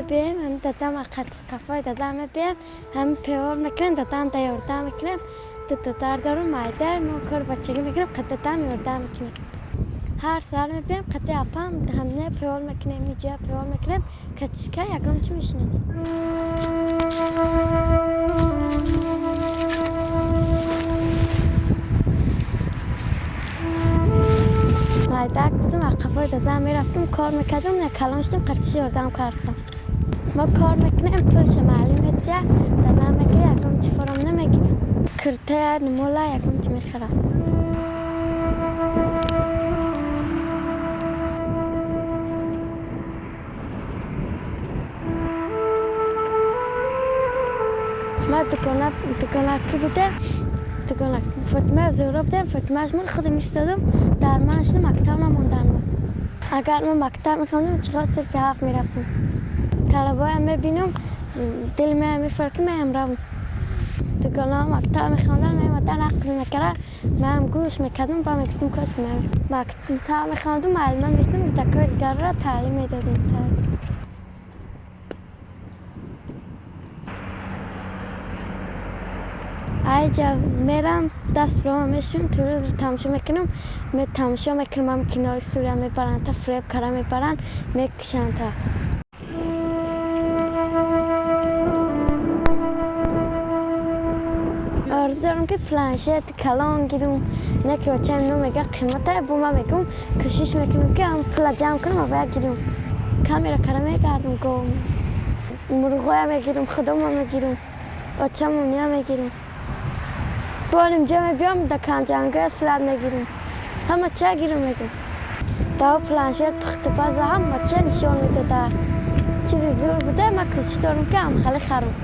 Мебием, ҳам дадам қафои дадам мебием, ҳам певор мекунем, дадам да ёрдам мекунем. Ду дадар дорум, майда, мо кори бачагӣ мекунем, қад дадам ёрдам мекунем. Ҳар сар мебием, қади апам ҳамне певор мекунем, иҷа певор мекунем, качка ягон чӣ мешинем. Майдак будам, аз қафои дадам мерафтам, кор мекардам, на калон шудам, қадчи ёрдам кардам. Мо кор мекунем, пулша маълим метия, дадам мегира, ягон чӣ форам намегирам. Киртая, нимола, ягон чӣ мехӯрам. Ма дуконаки будем, дуконак Фотима Зуҳро будем, Фотимааш мон худам истодам, дар ман шуда мактаб намондан. Агар мо мактаб мехондем, чиқо сирфи ҳафт мерафтем. Талабоям мебинам, дили меам мефурад, ки меам равам. Дуконаҳо мактаб мехондан, меомадан, нақл мекардан, маам гӯш мекардам, ба мегуфтам, кош ки мактаб мехондам, муаллима мешудам, кӯдакҳои дигарро таълим медодем. Айҷа мерам, даст рома мешум, телевизор тамошо мекунам, тамошо мекунам, ам кинои Сурия мебаранд, та фиреб кара мебаранд, мекушанд та. Орзу дорам, ки планшет калон гирам, не ки очаем но мега қимата, бо ман мегӯм, кӯшиш мекунам, ки ам пула ҷамъ кунам ва бояд гирам. Камера кара мегардам, го мурғоя мегирам, худома мегирам, очамония мегирам. Борим ҷо мебиём, да канҷанга сурат мегирам. Ҳама чия гирам мегирам. Да планшет пухтупаза ҳама чия нишон медода. Чизи зур буда, ман кӯшиш дорам, ки ам хеле харам.